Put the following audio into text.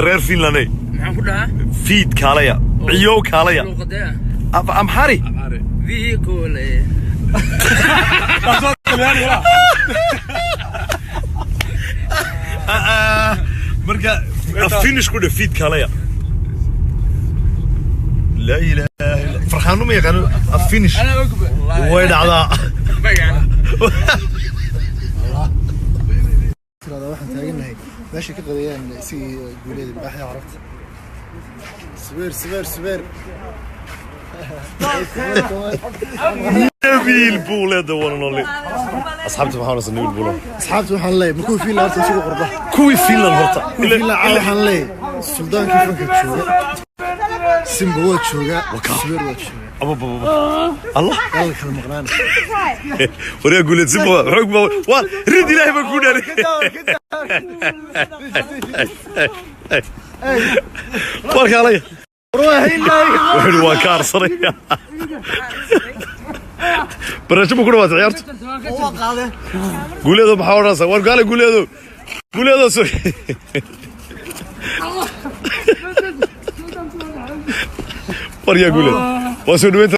Reer Finland. Maxaan ku dhahaa? Fiid kaalaya, ciyow kaalaya. Luuqadee ah? Amxari. Vehicle. Marka finish ku dhe, fiid kaalaya. Laa ilaaha illa, farxaanu ma yaqaano af finish. Way dhacdaa. Tirada waxaan taagannahay meeshay ka qadeeyaan isigii guuleeda libaaxda carabta. Subeer, subeer, subeer. Nabiil Buule, the one and only. Asxaabta maxaa odhanaysaa, Nabiil Buule? Asxaabta waxaan leeyahay, ma kuwii Finland horta isugu qurba? Kuwii Finland horta. Kuwii Finland caawa waxaan leeyahay, suldaankii fanka jooga, Simba waa joogaa, Subeer waa joogaa. Aba Allah. Yalla kala maqnaana. Waryaa guuleed, Simba xoog ba waa rid, ilaahay baa kuu dhaari. Warkaalaya wuxuu yidhi waan ka arsanaya. Barnaamij buu ku dhawaatay ciyaartu. Guuleedo maxaa odhanaysaa? War gaale guuleedo, guuleedo soo waryaa guuleed waa soo dhaweynta.